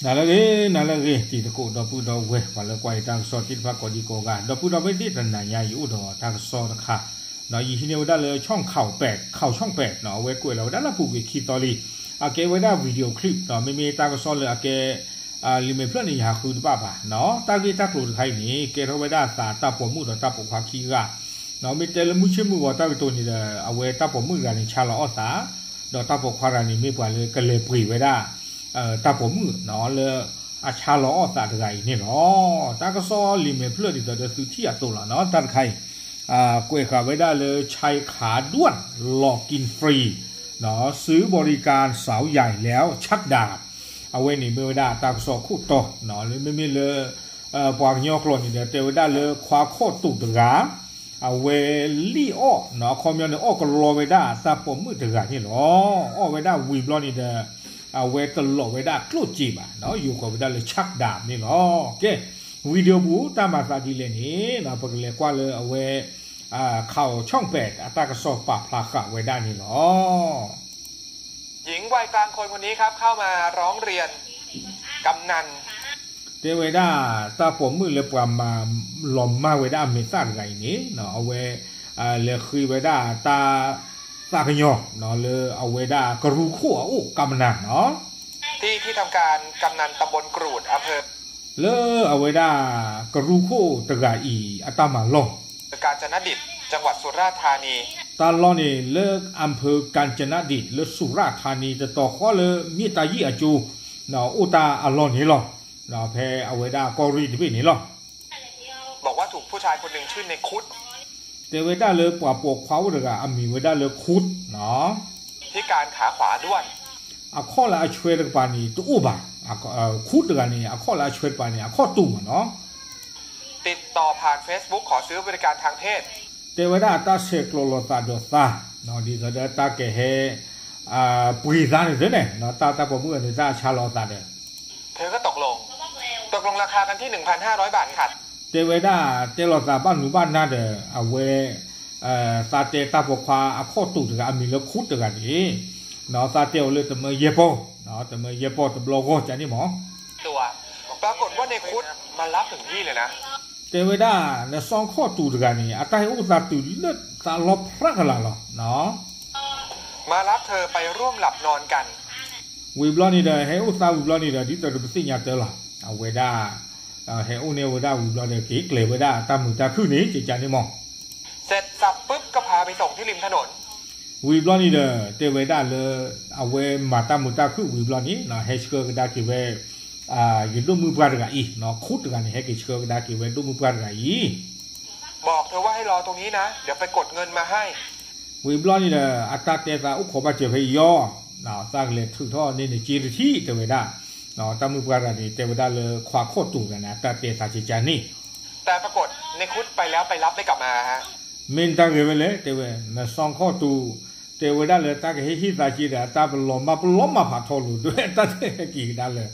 နၤလၢအဂ့ၤ, နၤလၢအဂ့ၤ, တံၤသကိးဒီပုၢ်ဒီဝဲၢ် ပှၤလၢကွၢ်ယတၢ်ကစီၣ်သ့ၣ်တဖၣ်ကိးဒံကိးဂၤ, ဒီပုၢ်ဒီဝဲၢ်သ့ၣ်တနၤညါအံၤအိၣ်ဒီးတၢ်ကစီၣ်တခါ, ယဟံးန့ၢ်ဝဲဒၣ်လၢ ช่องข่าวแปด, ข่าวช่องแปด အဝဲကွဲးလီၤဝဲဒၣ်လၢအပူၤကွံာ်ခံသီလံ, အကဲဝဲဒၣ် video clip မ့မ့ၢ်တၢ်ကစီၣ်လၢအကဲ လံာ်မဲာ်ဖျၢၣ်န့ၣ် ယဟးဃုတဘၣ်ဘၣ်, တၢ်ဂ့ၢ်တၢ်ကျိၤတခါအံၤန့ၣ် ကဲထီၣ်ဝဲဒၣ်သးတၢ်ပိာ်မုၣ်ဒီးတၢ်ပိာ်ခွါခံဂၤ, မ့ၢ်တဲလၢမုၢ်ဆ့ၣ်မုၢ်ဂီၤတၢ်ကတိၤန့ၣ်ဒီး အဝဲတၢ်ပိာ်မုၣ်တဂၤန့ၣ် ဆါလီၤအီၣ်သး, ဒီးတၢ်ပိာ်ခွါတဂၤန့ၣ် မ့ၢ်ပှၤလၢကလဲၤပှ့ၤဝဲဒၣ် တၢ်ပိာ်မုၣ်လၢအဆါလီၤအီၣ်သးတဂၤအံၤန့ၣ်လီၤ. တၢ်ကစီၣ်လံာ်မဲာ်ဖျၢၣ်ဒ်သိးဒီးသုထံၣ်အသိးလီၤ, တၢ်တခါအံၤ ကွဲးဃာ်ဝဲဒၣ်လၢ ใช้ขาด่วน หลอกกินฟรี ซื้อบริการสาวใหญ่แล้วชักดาบ အဝဲန့ၣ်မ့ၢ်ဝဲဒၣ်တၢ်ကစီၣ်ခိၣ်တီ မ့မ့ၢ်လၢ ပှၤကညီကျိာ်န့ၣ်ဒီး တဲဝဲဒၣ်လၢခွါခီၣ်တူာ်တဂၤ အဝဲလံၣ်အီၣ် အခီပညီန့ၣ် အီၣ်ကလီဝဲဒၣ်တၢ်ပိာ်မုၣ်တဂၤန့ၣ်လီၤ. အီၣ်ဝဲဒၣ်ဝံၤဘျီန့ၣ်ဒီး အဝဲတလီးဝဲဒၣ်ကျိၣ်စ့ဘၣ်, ယိၤဃီၤဝဲဒၣ်လၢ ชักดาบ န့ၣ်လီၤ. ကဲ video ပူၤတၢ်မၤသးဒ်လဲၣ်န့ၣ် ပကလဲၤကွၢ်လၢအဝဲ ข่าวช่องแปด အတၢ်ကစီၣ်ပာ်ဖျါဃာ်ဝဲဒၣ်န့ၣ်လီၤ. หญิงวัยกลางคนคนนี้ครับเข้ามาร้องเรียนกำนัน တဲဝဲဒၣ် တၢ်ပိာ်မုၣ်လၢပှၤမၤလီၤမၢ်ဝဲဒၣ်အမဲာ်သၣ်တဂၤအံၤန့ၣ် အဝဲ လဲၤဃ့ဝဲဒၣ်တၢ်သးကညီၤ လၢအဝဲဒၣ်ကရူၢ်ခိၣ်အအိၣ် ကမနၤနီၤ ที่ที่ทำการกำนันตำบลกรูดอำเภอ လၢအဝဲဒၣ်ကရူၢ်ခိၣ်တဂၤအံၤ အတၢ်မၤလီၢ် กาญจนดิตถ์ จังหวัดสุราษฎร์ธานี တၢ်လီၢ်န့ၣ်လၢ อำเภอกาญจนดิตถ์ လၢ สุราษฎร์ธานี တတီၤဃီလၢ မြစ်သားကြီး အကျိၤ အိၣ်တၢ်အလီၢ်န့ၣ်လီၤ. ဖဲအဝဲဒၣ်ကီၢ်ရ့ၣ်တဘ့ၣ်န့ၣ်လီၤ. บอกว่าถูกผู้ชายคนหนึ่งชื่อในคุด တဲဝဲဒၣ်လၢပှၤပိာ်ခွါအိၣ်တဂၤ အမံၤဝဲဒၣ်လၢ คุด နီၤ พิการขาขวาด้วน အခီၣ်လၢအဆွဲတကပၤန့ၣ် တအိၣ်ဘၣ်, คุด တဂၤန့ၣ် အခီၣ်လၢအဆွဲတကပၤန့ၣ် အခီၣ်တူာ်မးနီၤ ติดต่อผ่านเฟซบุ๊กขอซื้อบริการทางเพศ တဲဝဲဒၣ်အတၢ်ဆဲးကျိးလိာ်သးဒီးသး ဒ်သိးဒီးတၢ်ကဟဲ ပှ့ၤသးန့ၣ်သ့န့ၣ် တၢ်တၢ်ပိာ်မုၣ်န့ၣ် တၢ်ဆါလီၤအသးဒီး เธอก็ตกลง ตกลงราคากันที่ หนึ่งพันห้าร้อยบาท ค่ะ တဲဝဲဒၣ် တဲလိာ်သးဘၣ်နုၤဘၣ်နၤဒီး အဝဲ သးတဲတၢ်ပိာ်ခွါအခီၣ်တူာ်တဂၤ အမံၤလၢ คุด တဂၤန့ၣ် သးတဲအီၤလၢတမၢယဲၢ်ပီၢ်, တမၢယဲၢ်ပီၢ်တဘျီဂီၢ်ကန့ၣ်မး ตัว ปรากฏว่าในคุดมารับถึงที่เลยนะ တဲဝဲဒၣ် နစီၣ်ခီၣ်တူာ်တဂၤန့ၣ် အတၢ်ဟဲအိၣ်သးတုၤလၢသးလီဖျးကလာ်လီၤ มารับเธอไปร่วมหลับนอนกัน ဝံၤဘျီန့ၣ်ဒီး ဟဲအိၣ်သးဝံၤဘျီန့ၣ်ဒီး ဒ်သိးဒီးပသ့ၣ်ညါတၢ်လီၤ အဝဲဒၣ် ဟဲအိၣ်န့ၢ်ဝဲဒၣ်ဝံၤဘျီဒီး က့ၤကျဲၤဝဲဒၣ်တၢ်မုာ်တၢ်ခုၣ်န့ၣ် ကကန့ၣ်မး เสร็จสับปุ๊บก็พาไปส่งที่ริมถนน ဝံၤဘျီန့ၣ်ဒီး တဲဝဲဒၣ်လၢ အဝဲမၤတၢ်မုာ်တၢ်ခုၣ်ဝံၤဘျီန့ၣ် ဟဲဆှၢကဒါက့ၤဝဲ ယဒိၣ်မုၣ်ပှၢ်တဂၤအံၤ คุด တဂၤန့ၣ် ဟဲက့ၤဆှၢကဒါက့ၤဝဲဒိၣ်မုၣ်ပှၢ်တဂၤအံၤ บอกเธอว่าให้รอตรงนี้นะ เดี๋ยวไปกดเงินมาให้ ဝံၤဘျီန့ၣ်ဒီး အတၢ်တဲသးအိၣ်ခိးဘၣ်စၢၤဖဲအံၤယီၤ သးကလဲၤထုးထီၣ်န့ၢ်နက့တထံၣ် တဲဝဲဒၣ် တၢ်မုၣ်ပှၢ်တဂၤန့ၣ် တဲဝဲဒၣ်လၢခွါခီၣ်တူာ်တဂၤန့ၣ် အတၢ်တဲသးကကန့ၣ် แต่ปรากฏในคุดไปแล้วไปรับไม่กลับมา မ့ၢ်နတၢ်ဂ့ၢ်ဝဲလဲၣ် တဲဝဲ နစီၣ်ခီၣ်တူာ် တဲဝဲဒၣ်လၢတၢ်ကဟဲဟ့ၣ်သးက့ဒီး အတၢ်ပလီၤမၢ်ပလီၤမၢ်ဖးထီလိၤ တဲဝဲတၢ်တဟဲက့ၤကဒါလၢ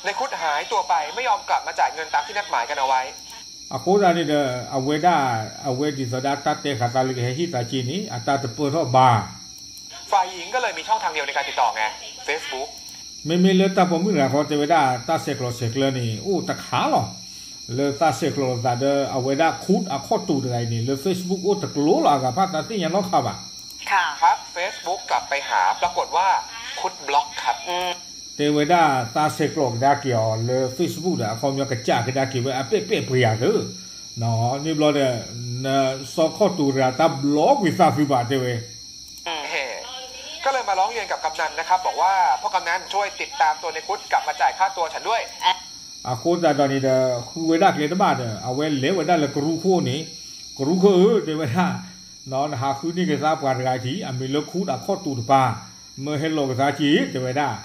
ในคุดหายตัวไปไม่ยอมกลับมาจ่ายเงินตามที่นัดหมายกันเอาไว้ အဃိသတးန့ၣ်ဒီး အဝဲဒၣ် အဝဲဒ်သိးဒၣ်တၢ်တဲဃာ်သးလၢကဟဲဟ့ၣ်သးက့န့ၣ် အတၢ်တပၢၢ်ထီၣ်ဘၣ် ฝ่ายหญิงก็เลยมีช่องทางเดียวในการติดต่อไง Facebook မ့မ့ၢ်လၢတၢ်ပိာ်မုၣ်တဂၤဃီတဲဝဲဒၣ် တၢ်ဆဲးကျိးဆဲးကျၢန့ၣ် အိၣ်တခါလီၤ လၢသးဆဲးကျိးလိာ်သးဒီး အဝဲဒၣ် คุด အခီၣ်တူာ်တဂၤအံၤန့ၣ် လၢ Facebook အိၣ်တကျိၤလီၤ အဂၤဖၣ်သးသ့ၣ်ညါနီတခါဘၣ် ครับ Facebook กลับไปหาปรากฏว่าคุดบล็อกครับ တဲဝဲဒၣ် သးဆဲးကျိးကဒါက့ၤအီၤလၢ Facebook ဒီး အခီပညီကစၢ်ကဒါက့ၤဝဲအပဲၣ်ပဲၣ်ပှ့ၤယၤသၢ န့ၣ်ဘျီဒီး နစီၣ်ခီၣ်တူာ်တဂၤတၢ်ဘျီကွံာ်သးသုဘၣ်တဲဝဲ ก็เลยมาร้องเรียนกับกำนันนะครับ บอกว่าพ่อกำนันช่วยติดตามตัวในคุดกลับมาจ่ายค่าตัวฉันด้วย အဃိသတးဒီးန့ၣ်ဒီး ဃုဝဲဒၣ်ကျဲတဘၣ်ဒီး အဝဲလဲၤဝဲဒၣ်လၢကရူၢ်ခိၣ်န့ၣ် ကရူၢ်ခိၣ်ဧၢ တဲဝဲဒၣ် နဟးဃုန့ၢ်က့ၤသးပှၤတဂၤအံၤ အမံၤလၢ คุด အခီၣ်တူာ်တပၤ မၢဟဲလီၤက့ၤသးက့ၤ တဲဝဲဒၣ်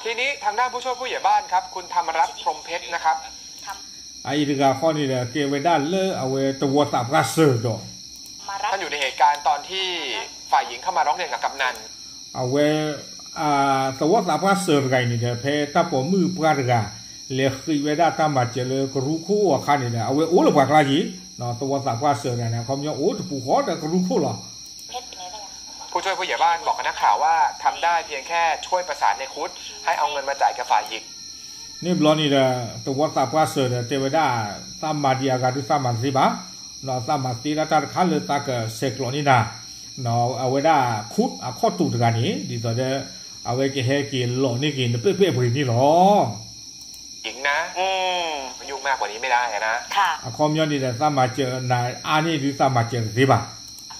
ทีนี้ทางด้านผู้ช่วยผู้ใหญ่บ้านครับ คุณธรรมรัตน์ พรหมเพชรนะครับ အအံၤတဂၤဃီန့ၣ်ဒီး ကဲဝဲဒၣ်လၢအဝဲသဝီသးပှၢ်စၢၤဒီး ท่านอยู่ในเหตุการณ์ตอนที่ฝ่ายหญิงเข้ามาร้องเรียนกับกำนัน အဝဲ သဝီသးပှၢ်စၢၤတဂၤအံၤန့ၣ်ဒီး ဖဲတၢ်ပိာ်မုၣ်ပှၢ်တဂၤ လဲၤဃ့ဝဲဒၣ်တၢ်မၤစၢၤလၢကရူၢ်ခိၣ်အခါန့ၣ်ဒီး အဝဲအိၣ်လၢပှၤကျါက့ၤ သဝီသးပှၢ်စၢၤတဂၤန့ၣ် အခီပညီအိၣ်တပူၤဃီဒီးကရူၢ်ခိၣ်လီၤ ผู้ช่วยผู้ใหญ่บ้านบอกกับนักข่าวว่าทำได้เพียงแค่ช่วยประสานในคุดให้เอาเงินมาจ่ายกับฝ่ายหญิง န့ၣ်ဘျီန့ၣ်ဒီး သဝီသးပှၢ်စၢၤဒီးတဲဝဲဒၣ် သးမၤဒံးအဂၤဒုးသးမၤတသ့ဘၣ်, ဒီးသးမၤသ့ဒၣ်တၢ်တခါလၢသးကဆဲးကျိးန့ၢ်နၤ, အဝဲဒၣ်ခူၣ်အခီၣ်တူာ်တဂၤန့ၣ် ဒ်သိးဒီး အဝဲကဟဲက့ၤလီၤန့ၢ်က့ၤနပဲ့ပဲၣ်ပှ့ၤန့ၣ်လီၤ. หญิงนะ อืม ยุ่งมากกว่านี้ไม่ได้นะ အခီပညီန့ၣ်ဒီး သးမၤစၢၤနၤအါန့ၢ်ဒုးသးမၤစၢၤတသ့ဘၣ်.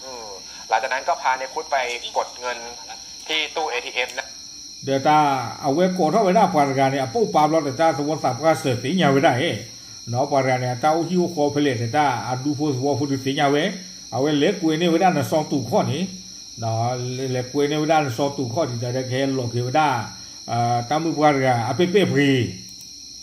อืม หลังจากนั้นก็พาในคุดไปกดเงิน ที่ตู้เอทีเอ็มนะ ဒီးတၢ်အဝဲကိးထီၣ်ဝဲဒၣ်ပှၤတဂၤန့ၣ် အပိာ်ပာ်ဘျီဒီးတၢ်သဝီသးပှၢ်စၢၤသ့ၣ်ညါဝဲဒၣ်အံၤ, နီၢ်ပှၤတဂၤန့ၣ် အတၢ်အိၣ်ဟံၣ်အိၣ်ဃီဖဲလဲၣ်န့ၣ် တၢ်အဒူဖိသဝီဖိဒုးသ့ၣ်ညါဝဲ, အဝဲလဲၤကွဲးန့ၢ်ဝဲဒၣ်နစီၤတူာ်ခီၣ်န့ၣ်, လဲၤကွဲးန့ၢ်ဝဲဒၣ်နစီၤတူာ်ခီၣ်ဒ်သိးဒီးကဟဲလီၤက့ၤဝဲဒၣ် တၢ်မုၣ်ပှၢ်တဂၤအပဲ့ပဲၣ်ပှ့ၤ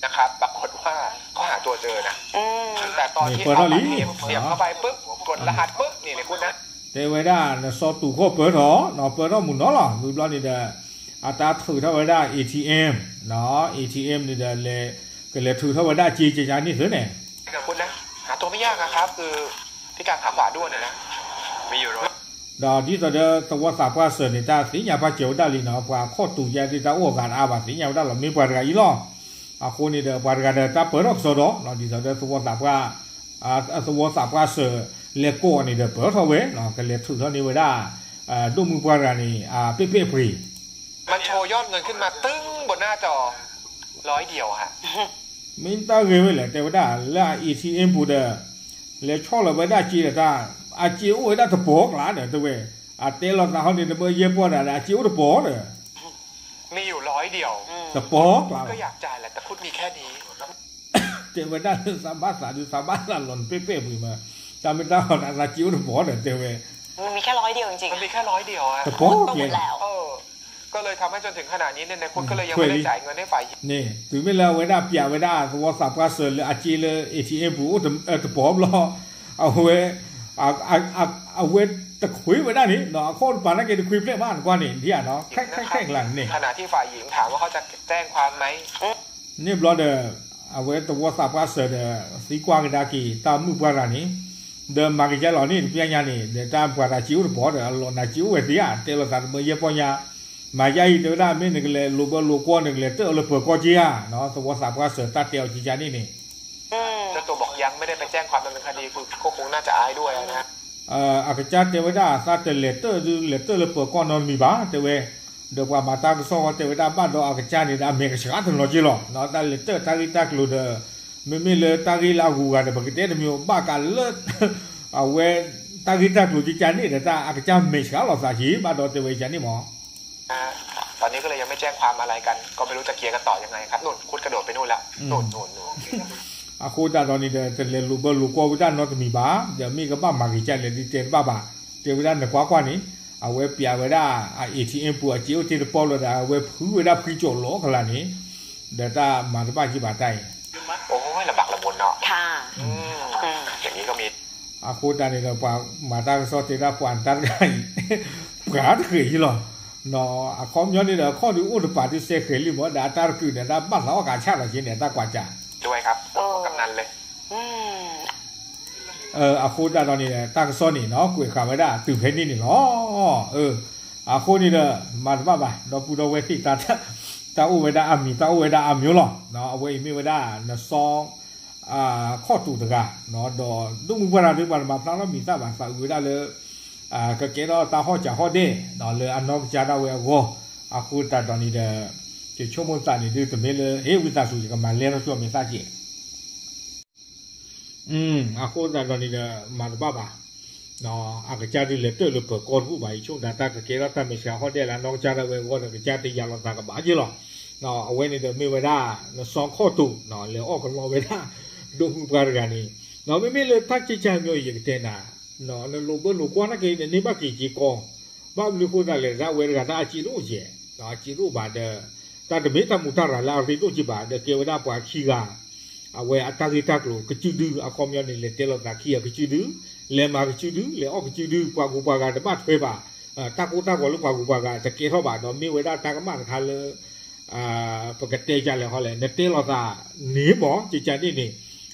นะครับ ปรากฏว่าก็หาตัวเจอนะ อืม แต่ตอนที่เอาบัตรเอทีเอ็มเสียบเข้าไปปุ๊บ กดรหัสปุ๊บ นี่เลยคุณนะ တဲဝဲဒၣ် နစီၤတူာ်ခီၣ်ပၢထီၣ်, နီၢ်ပၢထီၣ်မုၢ်နီၢ်လီၤ. မုၢ်ဘျီန့ၣ်ဒီး အတၢ်ထုးထီၣ်ဝဲဒၣ် เอทีเอ็ม, နီၢ် เอทีเอ็ม န့ၣ်ဒီး လဲၤ ကလဲၤထုးထီၣ်ဝဲဒၣ်စ့ကကါန့ၣ်သုန့ၣ် คุณนะ หาตัวไม่ยากนะครับ คือที่การหาขวาด้วนเนี่ยนะ มีอยู่ร้อย ဒီးဒ်သိးဒီးသဝီသးပှၢ်စၢၤန့ၣ် တၢ်သ့ၣ်ညါပာ်စၢၤဝဲဒၣ်လံနီၢ်, ပှၤခီၣ်တူာ်ယါဒ်တၢ်အိၣ်အဂၤတအါဘၣ် သ့ၣ်ညါဝဲဒၣ်လီၤမ့ၢ်ပှၤတဂၤအံၤလီၤ. အဃိန့ၣ်ဒီး ပှၤတဂၤဒီးတၢ်ပၢထီၣ်ကစီဒီး ဒ်သိးဒီးသဝီသးပှၢ် သဝီသးပှၢ်စၢၤ လဲၤကိးအီၤန့ၣ်ဒီးပၢထီၣ်ဝဲ, ကလဲၤထုးထီၣ်န့ၢ်ဝဲဒၣ် ဒိၣ်မုၢ်ပှၢ်တဂၤန့ၣ် အပဲ့ပဲၣ်ပှ့ၤ มันโชว์ยอดเงินขึ้นมาตึ้งบนหน้าจอ ร้อยเดียวฮะ မ့ၢ်တၢ်ဂ့ၤဝဲလဲၣ် တဲဝဲဒၣ်လၢအ เอทีเอ็ม ပူၤဒီး လဲၤဆီၣ်လီၤဝဲဒၣ်စ့ဒီးတၢ် အစ့အိၣ်ဝဲဒၣ်တပီၤကျါဒီး တဲဝဲ အတဲလီၤသးဟီန့ၣ် တမ့ၢ်ယဲၢ်ပီၢ်ဒၣ်ဒီး အစ့အိၣ်တပီၤဒီး มีอยู่ร้อยเดียว တပီၤကျါလီၤ ก็อยากจ่ายแหละแต่คุณมีแค่นี้ တဲဝဲဒၣ်လၢသးဘၣ်သးဒုးသးဘၣ်သးလီၤနပဲ့ပဲၣ်ပှ့ၤမး, တၢ်မ့ၢ်တၢ်ဟီန့ၣ် သးစ့အိၣ်တပီၤဒီး တဲဝဲ มันมีแค่ร้อยเดียวจริงๆ มันมีแค่ร้อยเดียวอะ တပီၤကျဲ ก็เลยทำให้จนถึงขณะนี้เนี่ยนายพุทธก็เลยยังไม่ได้จ่ายเงินให้ฝ่ายหญิง န့ၣ် တုၤမ့ၢ်လၢအဝဲဒၣ်ပျးဝဲဒၣ်သဝီသးပှၢ်စၢၤလၢအစ့လၢ เอทีเอ็ม ပူၤအိၣ်တပီၤဘျီ အဝဲ အဝဲတခွ့ဝဲဒၣ်န့ၣ် အခီၣ်တပၤနာ်က့တခွ့ဖျဲၣ်မး နကွၢ်န့ၣ် ဒ်အနီၢ် ခဲခဲခဲကျါန့ၣ် ขณะที่ฝ่ายหญิงถามว่าเขาจะแจ้งความไหม န့ၣ်ဘျီဒီး အဝဲသဝီသးပှၢ်စၢၤဒီး သံကွၢ်ကဒါက့ၤတၢ်မုၣ်ပှၢ်တဂၤန့ၣ် ဒီးမၤကယဲၢ်လီၤန့ၣ် တပျဲညါန့ၣ် ဒီးတၢ်ပှၤတၢ်စ့အိၣ်တပီၤဒီး အလီၤနၤစ့အိၣ်ဝဲသ့ဧါ တဲလီၤသးတမ့ၢ်ယဲၢ်ပီၢ်ညါ မၤယါအံၤတဲဝဲဒၣ် မ့ၢ်နကလဲၤလိာ်ဘၢလိာ်ကွီၢ် နကလဲၤတၢၣ်အီၤလၢပၢၤကီၢ်က့ဧါ သဝီသးပှၢ်စၢၤတၢ်တဲအီၤကကါန့ၣ်န့ၣ် เจ้าตัวบอกยังไม่ได้ไปแจ้งความดำเนินคดี คือก็คงน่าจะอายด้วยนะ အကစၢ်တဲဝဲဒၣ် သးတလဲၤတၢၣ်ဒုး လဲၤတၢၣ်လၢပၢၤကီၢ်နီတမံၤဘၣ် တဲဝဲ, ဒီးပှၤမၤတၢ်ကစီၣ်တဲဝဲဒၣ် ဘၣ်ဒီးအကစၢ်န့ၣ်ဒီး အမဲာ်ကဆှးတနီၤက့လီၤ, တၢ်လဲၤတၢၣ်တၢ်ဂ့ၢ်တၢ်ကျိၤဒီး မ့မ့ၢ်လၢတၢ်ဂ့ၢ်လၢအဂုၤအဂၤဒီး ပကတဲတမံၤဘၣ်ကးလၢ အဝဲ တၢ်ဂ့ၢ်တၢ်ကျိၤကကါန့ၣ်ဒီး တၢ်အကစၢ်မဲာ်ဆှးလီၤသးက့ ဘၣ်ဒီးတဲဝဲကန့ၣ်မး ตอนนี้ก็เลยยังไม่แจ้งความอะไรกัน ก็ไม่รู้จะเคลียร์กันต่อยังไงครับ นู่น คุดกระโดดไปนู่นแล้ว อืม นู่น นู่น นู่น အဃိသတးဒီးန့ၣ်ဒီး တလဲၤလိာ်ဘၢလိာ်ကွီၢ်ဝဲဒၣ်နီတမံၤဘၣ်, ဒီးမ့ၢ်ကဘၣ်မၤဂ့ၤကၢ်လဲၣ်ဒ်တဲတဘၣ်ဘၣ်, တဲဝဲဒၣ်နကွၢ်ကွၢ်န့ၣ်, အဝဲပျးဝဲဒၣ်အ เอทีเอ็ม ပူၤအစ့အိၣ်တ့ၢ်တပီၢ်လီၤဒီး အဝဲဖုဝဲဒၣ်ဖှံကၠီၣ်လီၤကလာ်န့ၣ်, ဒီးတၢ်မၤတဘၣ်က့ၤဘၣ်တၢ်အံၤ โอ้ย ลำบากลำบนเนาะ ค่ะ อืม อืม อย่างนี้ก็มี အဃိတၢ်န့ၣ်ဒီး ပှၤမၤတၢ်ကစီၣ်တဲဒၣ်ပှၤတၢ်တဂၤအံၤ ပှၤတဃဲၤယံလီၤ, အခီပညီန့ၣ်ဒီး အခီၣ်ဒုးအိၣ်တပၤဒုးစဲဃဲၤလံမး ဒီးအတၢ်တကုာ်န့ၣ် တၢ်ဘၣ်သးအီၣ်ကးဆၣ်လီၤက့န့ၣ် အတၢ်ကွၢ်ကၢ် ด้วยครับ กำนันเลย အဃိတၢ်ဒီးန့ၣ် တၢ်ကစီၣ်န့ၣ်နီၤ ကွဲးဃာ်ဝဲဒၣ်တုၤဖဲန့ၣ်န့ၣ်လီၤ. အဃိန့ၣ်ဒီး မၤတဘၣ်ဘၣ် ဒီပုၢ်ဒီဝဲၢ်သ့ၣ် တၢ်အိၣ်ဝဲဒၣ်အမံၤ တၢ်အိၣ်ဝဲဒၣ်အမံၤလီၤ. အဝဲအံၤမ့ၢ်ဝဲဒၣ် နစီ ခီၣ်တူာ်တဂၤ ဒီးဒိၣ်မုၢ်ပှၢ်တဂၤဒုး ပှၤတမၤဖျါထီၣ်မံၤသၣ်ဘၣ် သးအုးဝဲဒၣ်လၢ ကကဲထီၣ်တၢ်ဟီၣ်စၢ်ဟီၣ်ဒဲး လၢအနီၢ်ကစၢ်ဒၣ်ဝဲအဂီၢ်, အဃိသတးဒီးန့ၣ်ဒီး ယဆိကမိၣ်သးန့ၣ်ဒုး တမ့ၢ်လၢ ဟ့ၣ်ဝံသးစူၤ ယကမၤလဲၢ်ထီၣ်ကၠိမ့ၢ်သၣ်က့ အဃိသတးဒီးန့ၣ်ဒီး မၤတဘၣ်ဘၣ်, အကစၢ်ဒုးလဲၤတၢၣ်လၢပၢၤကီၢ်တဘူၣ်ဘၣ် ယဆိကမိၣ်တၢ်ကကဲထီၣ်တၢ်မဲာ်ဆှးဟီၣ်ဒဲးလၢအနီၢ်ကစၢ်ဒၣ်ဝဲအဂီၢ်ဒီး ကစၢ်တယာ်လီၤသးကဘၣ်က့လီၤ. အဝဲန့ၣ်ဒီးမ့ၢ်ဝဲဒၣ် နစီခီၣ်တူာ် လဲၤအီၣ်ကလီဝဲဒၣ် ဒိၣ်မုၢ်ပှၢ်တဂၤန့ၣ်, မ့မ့ၢ်လၢတၢ်ကံကၢ်မီၤအံၤ ယကတဲနၤ နလိာ်ဘၢလိာ်ကွီၢ်နာ်က့ နန့ၢ်ဘၣ်က့ၤစ့ကီး, ဘၣ်မနုၤဃိသတးလဲၣ် ဒၣ်ဝဲတဂၤတၢ်အစ့တအိၣ်ယဲၢ်, အစ့တအိၣ်ဘၣ်ဒီး တၢ်တမ့ၢ်တၢ်မူးတၢ်ရၤလၢအရ့ဒိၣ်က့ဘၣ် ဒီးကဲဝဲဒၣ်ပှၤခံဂၤ အဝဲအတၢ်ဂ့ၢ်တၢ်ကျိၤကစုဒု အခီပညီန့ၣ် လဲၤတဲလိာ်သးခံဂၤကစုဒု, လဲၤမၤကစုဒု, လဲၤအီၣ်ကစုဒု, ပှၤဂုၤပှၤဂၤတဘၣ်ထွဲဘၣ်, တၢ်ကိၢ်တၢ်ဂီၤလၢပှၤဂုၤပှၤဂၤတကဲထီၣ်ဘၣ် ဒီးမ့ၢ်ဝဲဒၣ်တၢ်ကမၣ်တခါလၢ ပကတဲကလဲၣ်ဟီလဲၣ် နတဲလိာ်သးန့ၣ်မး ကကန့ၣ်န့ၣ်,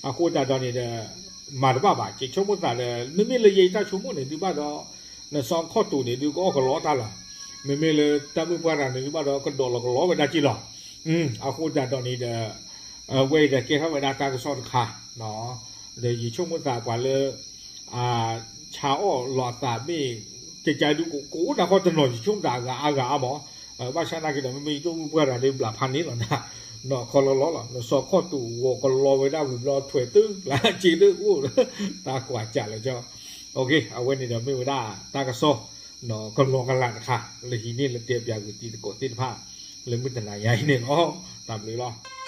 အဃိသတးဒီးန့ၣ်ဒီး မၤတဘၣ်ဘၣ် ကဆိကမိၣ်သးဒီး မ့မ့ၢ်လၢယဲယတၢ်ဆိကမိၣ်န့ၣ် ဒုးဘၣ်ဒီး နစီခီၣ်တူာ်န့ၣ် ဒုးကအီၣ်ကလီတၢ်လီၤ. မ့မ့ၢ်လၢတၢ်မုၢ်ပှၢ်တဂၤန့ၣ် ဒုးဘၣ်ဒီးကဒီးလီၤကလီဝဲဒၣ်က့လီၤ. အဃိသတးဒီးန့ၣ်ဒီး ဝဲအံၤဒီးကဲထီၣ်ဝဲဒၣ်တၢ်ကစီၣ်တခါ ဒီးယဆိကမိၣ်သးပှၤလၢ ဆါအီၣ်လီၤအသးမ့ၢ် ကကဒုးကအိၣ်နၢ်ခီတနီၤ ယဆိကမိၣ်သးအဂၤအါဂၤအါမး, ဘၣ်ဆၣ်နာ်က့ဒီး မ့မ့ၢ်ယတၢ်မုၢ်ပှၢ်တဂၤဒီးဘျးဖးန့ၣ်လီၤနၤ, နီၢ်ခီလီၤလီၤလီၤ နစီခီၣ်တူာ်ဂီၤကလီဝဲဒၣ်ဝံၤဘျီထွဲးတုၤ လၢအစ့တအိၣ် တၢ်ကွၢ်စးလၢကၠီ အဝဲန့ၣ်ဒီးမ့ၢ်ဝဲဒၣ်တၢ်ကစီၣ် ကလီကလးတခါ လၢဟံးန့ၢ်လၢတဲပၠးကွံာ်တံၤသကိးသ့ၣ်တဖၣ် လၢမုၢ်တနၤညါအံၤန့ၣ်လီၤ. တၢ်ဘျုးလီၤ.